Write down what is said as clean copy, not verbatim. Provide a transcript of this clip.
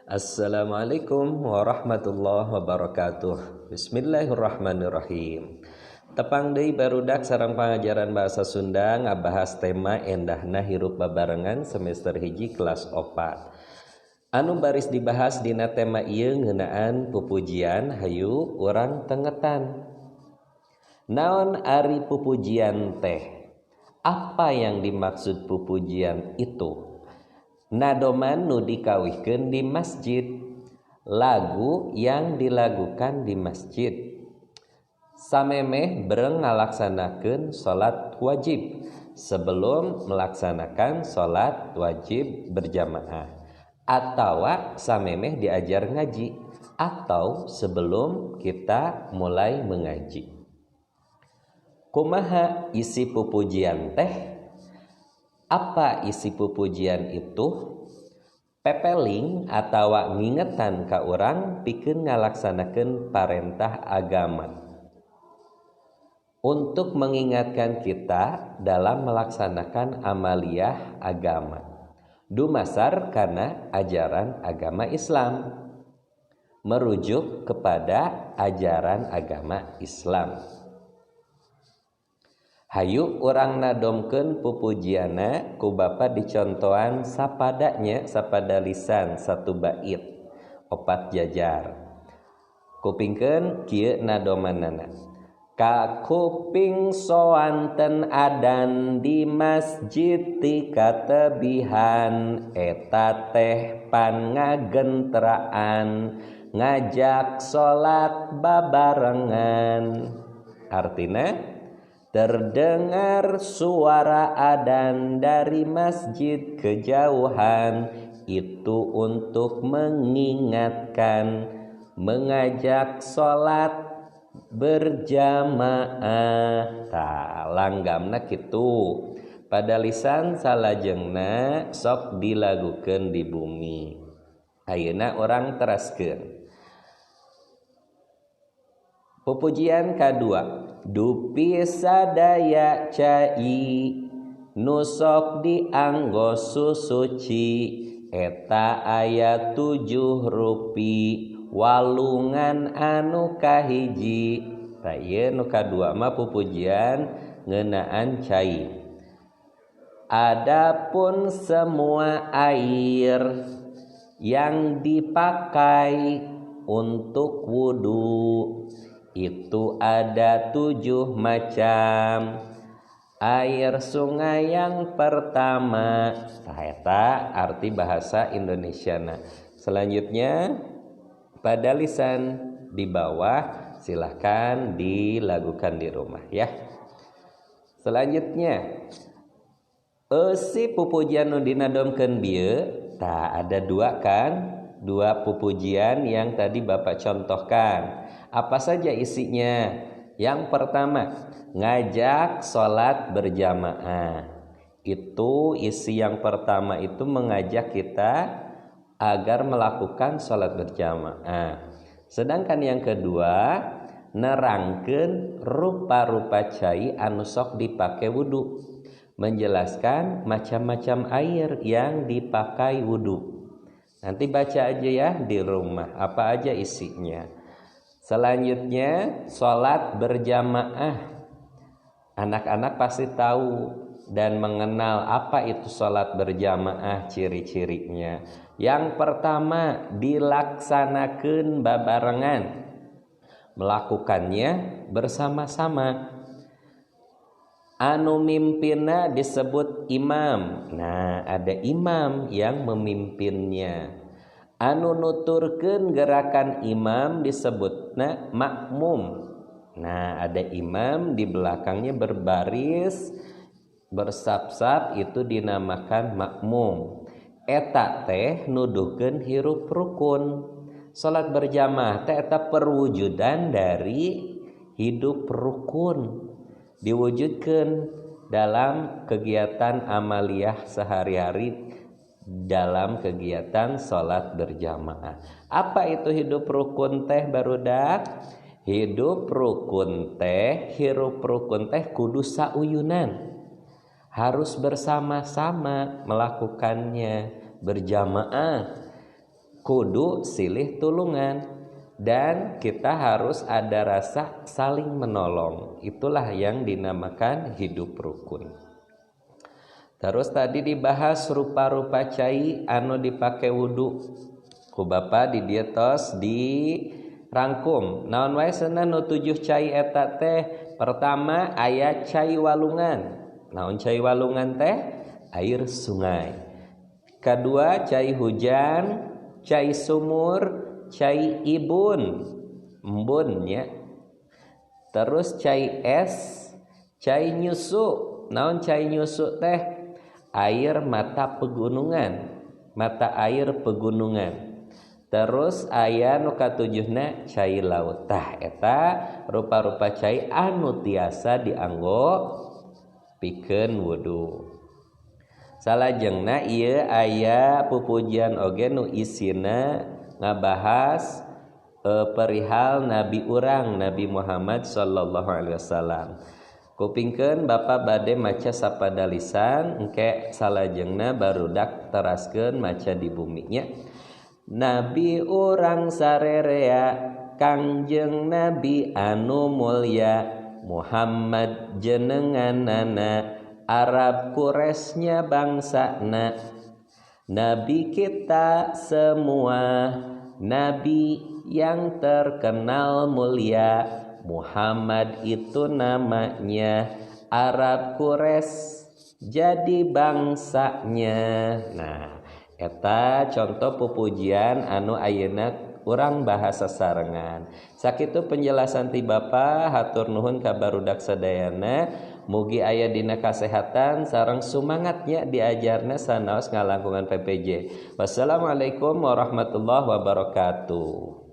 Assalamualaikum warahmatullahi wabarakatuh. Bismillahirrahmanirrahim. Tepang deui barudak sareng pangajaran bahasa Sunda ngabahas tema endahna hirup babarengan semester 1 kelas 4. Anu baris dibahas dina tema ieu ngeunaan pupujian, hayu urang tengetan. Naon ari pupujian teh? Apa yang dimaksud pupujian itu? Nadoman nu dikawihkeun di masjid, lagu yang dilagukan di masjid. Samemeh breng ngalaksanakeun salat wajib, sebelum melaksanakan salat wajib berjamaah, atawa samemeh diajar ngaji, atau sebelum kita mulai mengaji. Kumaha isi pupujian teh? Apa isi pupujian itu? Pepeling atawa ngingetan ka urang pikeun ngalaksanakeun parentah agama, untuk mengingatkan kita dalam melaksanakan amaliyah agama, dumasar kana ajaran agama Islam, merujuk kepada ajaran agama Islam. Hayu urang nadomkeun pupujianna ku bapa dicontohan sapadanya, sapada lisan satu bait 4 jajar. Kupingkeun kieu nadomanana. Kakuping soanten adan di masjid ti katebihan, eta teh pan ngagenteraan ngajak salat babarengan. Artina, terdengar suara adan dari masjid kejauhan, itu untuk mengingatkan, mengajak salat berjamaah. Tah, langgamna kitu. Pada lisan salajengna sok dilagukeun di bumi. Ayeuna urang teraskeun. Pupujian kadua, dupi sadaya cai nusok dianggo susuci, eta aya 7 rupi walungan anu kahiji. Tah, ieu nu kadua mah pupujian ngeunaan cai. Adapun semua air yang dipakai untuk wudu itu ada 7 macam. Air sungai yang pertama, eta arti bahasa Indonesiana. Selanjutnya pada lisan di bawah silahkan dilakukan di rumah ya. Selanjutnya eusi pupujian nu dinadomkeun bieu, tah ada 2 kan? 2 pupujian yang tadi Bapak contohkan. Apa saja isinya? Yang pertama, ngajak sholat berjamaah. Itu isi yang pertama, itu mengajak kita agar melakukan sholat berjamaah. Sedangkan yang kedua, nerangkeun rupa-rupa cai anu sok dipake wudu, menjelaskan macam-macam air yang dipakai wudu. Nanti baca aja ya di rumah, apa aja isinya. Selanjutnya, sholat berjamaah. Anak-anak pasti tahu dan mengenal apa itu sholat berjamaah, ciri-cirinya. Yang pertama, dilaksanakan babarengan, melakukannya bersama-sama. Anu mimpinna disebut imam. Nah, ada imam yang memimpinnya. Anu nuturkeun gerakan imam disebutna makmum. Nah, ada imam di belakangnya berbaris bersap-sap, itu dinamakan makmum. Eta teh nuduhkeun hirup rukun. Salat berjamaah teh eta perwujudan dari hidup rukun, diwujudkeun dalam kegiatan amaliyah sehari-hari, dalam kegiatan salat berjamaah. Apa itu hidup rukun teh barudak? Hidup rukun teh, hirup rukun teh kudu sauyunan. Harus bersama-sama melakukannya berjamaah. Kudu silih tulungan dan kita harus ada rasa saling menolong. Itulah yang dinamakan hidup rukun. Terus tadi dibahas rupa-rupa cai anu dipake wudu. Ku bapa di dieu tos dirangkum. Naon wae cenah nu 7 cai eta teh? Pertama aya cai walungan. Naon cai walungan teh? Air sungai. Kedua cai hujan, cai sumur, cai ibun, embun nya. Terus cai es, cai nyusu. Naon cai nyusu teh? Air mata pegunungan, mata air pegunungan. Terus aya nu katujuhna cai laut. Tah eta rupa-rupa cai anu tiasa dianggo pikeun wudu. Salajengna ieu aya pupujian oge nu isina ngabahas perihal nabi urang Nabi Muhammad sallallahu alaihi wasallam. Kupingkeun Bapak bade maca sapada lisan engke salajengna barudak teraskeun maca di bumi nya. Nabi urang sarerea Kangjeng Nabi anu mulya Muhammad jenenganana Arab Quraisy bangsana. Nabi kita semua nabi yang terkenal mulia Muhammad itu namanya Arab Quraisy jadi bangsanya. Nah, eta contoh pupujian anu ayeuna urang bahasa sarengan. Sakitu penjelasan ti Bapa, hatur nuhun ka barudak sadayana. Mugi aya dina kasehatan sareng sumangatnya diajarna sanaos ngalangkungan PPJ. Wassalamualaikum warahmatullahi wabarakatuh.